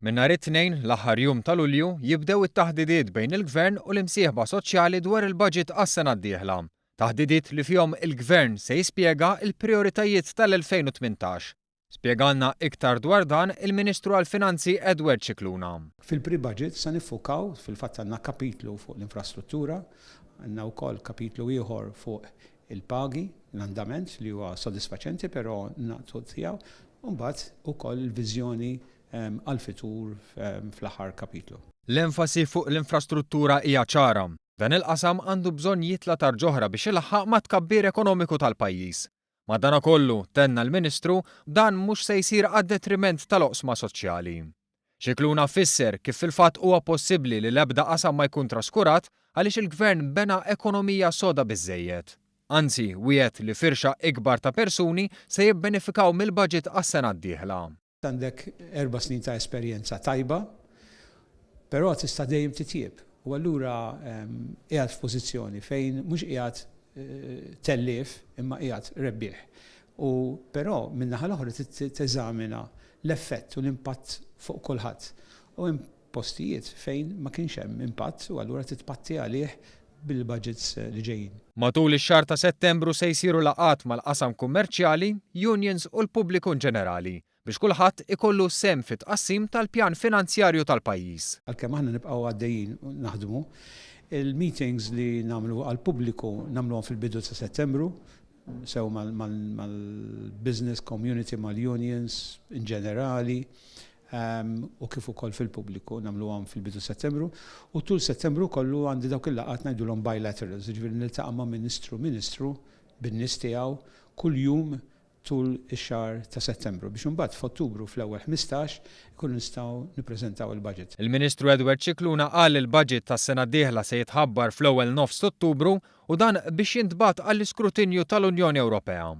Minn nhar it-Tnejn, l-aħħar jum ta' Lulju, jibdew it-taħdidiet bejn il-Gvern u l-imsieħba soċjali dwar il-baġit għas-sena d-dieħla. Taħdidiet li fihom il-Gvern se jispjega l-prijoritajiet tal-2018. Spjegalna iktar dwar dan il-Ministru għall-Finanzi Edward Scicluna. Fil-pre-budget se niffukaw, fil-fatt għandna kapitlu fuq l-infrastruttura, għandna wkoll kapitlu ieħor fuq il-pagi, l-andament li huwa sodisfaċenti però naqtu tiegħu, u mbagħad ukoll il-viżjoni għall-futur fl-aħħar kapitlu. L-enfasi fuq l-infrastruttura hija ċara. Dan il-qasam għandu bżonn jitla' tarġ'oħra biex ilaħħaq mat-tkabbir ekonomiku tal-pajjiż. Madanakollu, tenna l-Ministru, dan mhux se jsir għad-detriment tal-oqsma soċjali. Scicluna fisser kif fil-fatt huwa possibbli li l-ebda qasam ma jkun traskurat għaliex il-Gvern bena ekonomija soda biżżejjed. Anzi, wiegħed li firxa ikbar ta' persuni se jibbenefikaw mill-baġit għas-sena d-dieħla. Għandek erba' snin ta' esperjenza tajba, però tista' dejjem titjieb. U allura qiegħed f'pożizzjoni fejn mhux qiegħed tellief imma qiegħed rebbieħ. U però min-naħa l-oħra trid teżamina l-effett u l-impatt fuq kulħadd. U hemm postijiet fejn ma kienx hemm impatt u allura trid tpatti għalih bil-budgets li ġejjin. Matul ix-xahar ta' Settembru se jsiru laqgħat mal-qasam kummerċjali, unions u l-pubbliku inġenerali biex kulħadd ikollu sehem fit-tqassim tal-pjan finanzjarju tal-pajjiż. Għalkemm aħna nibqgħu għaddejjin naħdmu, il-meetings li nagħmlu għall-pubbliku nagħmluhom fil-bidu ta' Settembru, sew mal-business community, mal-unions in ġenerali, u kif ukoll fil-pubbliku nagħmluhom fil-bidu Settembru u tul Settembru kollu għandi dawk il-laqgħat ngħidulhom bilaterals, jiġifieri niltaqa' ma' ministru ministru bin-nies tiegħu kuljum tul ix-xahar ta' Settembru biex imbagħad f'Ottubru fl-ewwel 15 ikunu nistgħu nippreżentaw il-budget. Il-Ministru Edward Scicluna qal li l-budget tas-sena d-dieħla se jitħabbar fl-ewwel nofs t'Ottubru u dan biex jintbagħat għall-iskrutinju tal-Unjoni Ewropea.